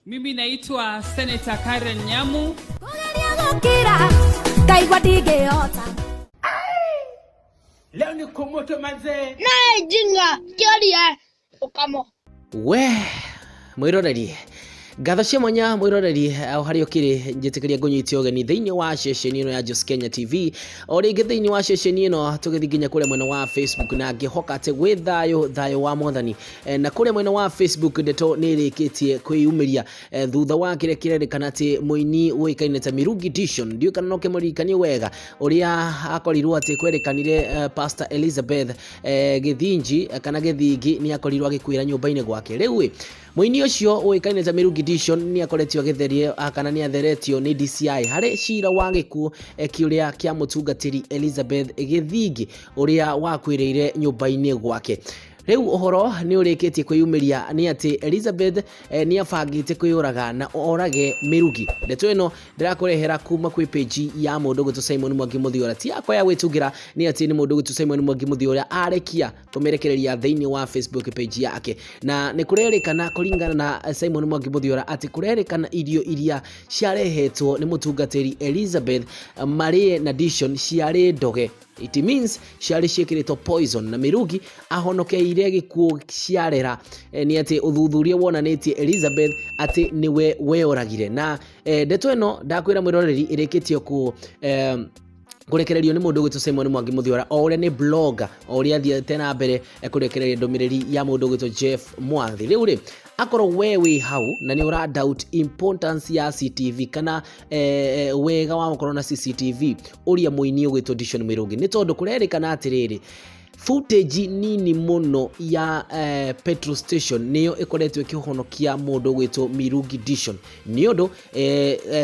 Mimi naitwa Senator Karen Nyamu. Kũgeria gũkira ngaigua ndingĩhota. Leo ni kumoto manzee. Naye jinga kĩoria ũkamo. We mwiroreri, ngatho cia mwanya mwiroreri o harĩa ũkĩrĩ, njĩtĩkĩria ngũnyite ũgeni thĩinĩ wa ceceni ĩno ya Jos Kenya TV. O rĩngĩ thĩinĩ wa ceceni ĩno tũgĩthiĩ nginya kũrĩa mwena wa Facebook, na ngĩhoka atĩ gwĩ thayũ, thayũ wa Mwathani. Na kũrĩa mwena wa Facebook ndeto nĩ ĩrĩkĩtie kwĩyumĩria thutha wa kĩrĩa kĩrerĩkana atĩ mũini ũĩkaine ta Mirungi Dishon, ndiũĩ kana no kĩmũririkanie wega, ũrĩa akorirwo atĩ kwerĩkanire Pastor Elizabeth Gĩthinji kana Gĩthingi nĩ akorirwo agĩkuĩra nyũmba-inĩ gwake. Rĩu ĩ mũini ũcio ũĩkaine ta Mirungi Dishon nĩ akoretio agĩtherio kana nĩ atheretio nĩ DCI harĩ cira wa gĩkuũ kĩũrĩa kĩa mũtungatĩri Elizabeth Gĩthingi ũrĩa wakuĩrĩire nyũmba-inĩ gwake. Rĩu ũhoro nĩ ũrĩkĩtie kwĩyumĩria nĩ atĩ Elizabeth nĩ abangĩte kwĩyũraga na orage Mĩrugi. Ndeto ĩno ndĩrakũrehera kuma kwĩ page ya mũndũ ũgwĩtwo Simon Mwangi Mũthiora, ti yakwa ya gwĩtungĩra, nĩ atĩ nĩ mũndũ ũgwĩtwo Simon Mwangi Mũthiora arekia kũmĩrekereria thĩinĩ wa Facebook page yake. Na nĩ kũrerĩkana kũringana na Simon Mwangi Mũthiora atĩ kũrerĩkana irio iria ciarehetwo nĩ mũtungatĩri Elizabeth marĩe na Dishon ciarĩ ndoge. It means ciarĩ ciĩkĩrĩtwo poison, na Mĩrugi ahonokeire gĩkuũ ciarera. Nĩ atĩ ũthuthuria wonanĩtie Elizabeth atĩ nĩwe weyoragire. Na ndeto ĩno ndakwĩra mwĩroreri ĩrĩkĩtie kũ kũrekererio nĩ mũndũ ũgwĩtwo Simon Mwangi Mũthiora, o ũrĩa nĩ blogger, o ũrĩa athiĩte na mbere kũrekereria ndũmĩrĩri ya mũndũ ũgwĩtwo Jeff Mwathi. Rĩu rĩ, akorwo we wĩ hau na nĩ ũra doubt importance ya CCTV kana wega wa gũkorwo na CCTV, ũria mũini ũgwĩtwo Dishon Mĩrũgi, nĩ tondũ kũrerĩkana atĩrĩrĩ, footage nini mũno ya petrol station nĩyo ĩkoretwo ĩkĩhonokia mũndũ ũgwĩtwo Mirungi Dishon, nĩ ũndũ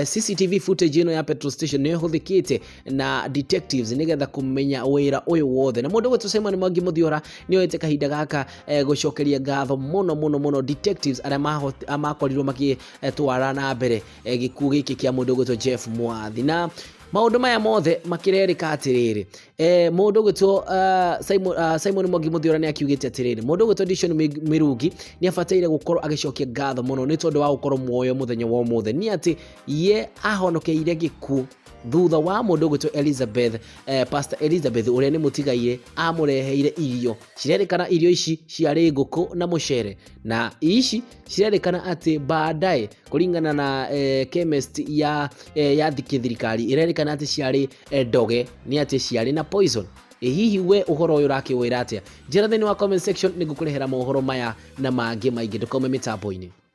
CCTV footage ĩno ya petrol station nĩyo ĩhũthĩkĩte na detectives nĩgetha kũmenya wĩra ũyũ wothe. Na mũndũ ũgwĩtwo Simon Mwangi Mũthiora nĩ oete kahinda gaka gũcokeria ngatho mũno mũno mũno detectives arĩa makorirwo magĩtwara na mbere gĩkuũ gĩkĩ kĩa mũndũ ũgwĩtwo Jeff Mwathi. Na maũndũ maya mothe makĩrerĩka atĩrĩrĩ, mũndũ ũgwĩtwo Simon Mwangi Mũthiora nĩ akiugĩte atĩrĩrĩ, mũndũ ũgwĩtwo Dishon Mĩrugi nĩ abataire gũkorwo agĩcokia ngatho mũno nĩ tondũ wa gũkorwo muoyo mũthenya wa ũmũthĩ, nĩ atĩ ye ahonokeire gĩkuũ thutha wa mũndũ ũgwĩtwo Elizabeth, Pastor Elizabeth ũrĩa nĩ mũtigaire amũreheire irio. Cirerĩkana irio ici ciarĩ ngũkũ na mũcere, na ici cirerĩkana atĩ baadaye kũringana na chemist ya thirikari ĩrerĩkana atĩ ciarĩ ndoge, nĩ atĩ ciarĩ na poison. Ĩ hihi we ũhoro ũyũ ũrakĩwĩra atĩa? Njĩra thĩinĩ wa comment section, nĩ ngũkũrehera mohoro maya na mangĩ maingĩ. Ndũkaume mĩtambo-inĩ.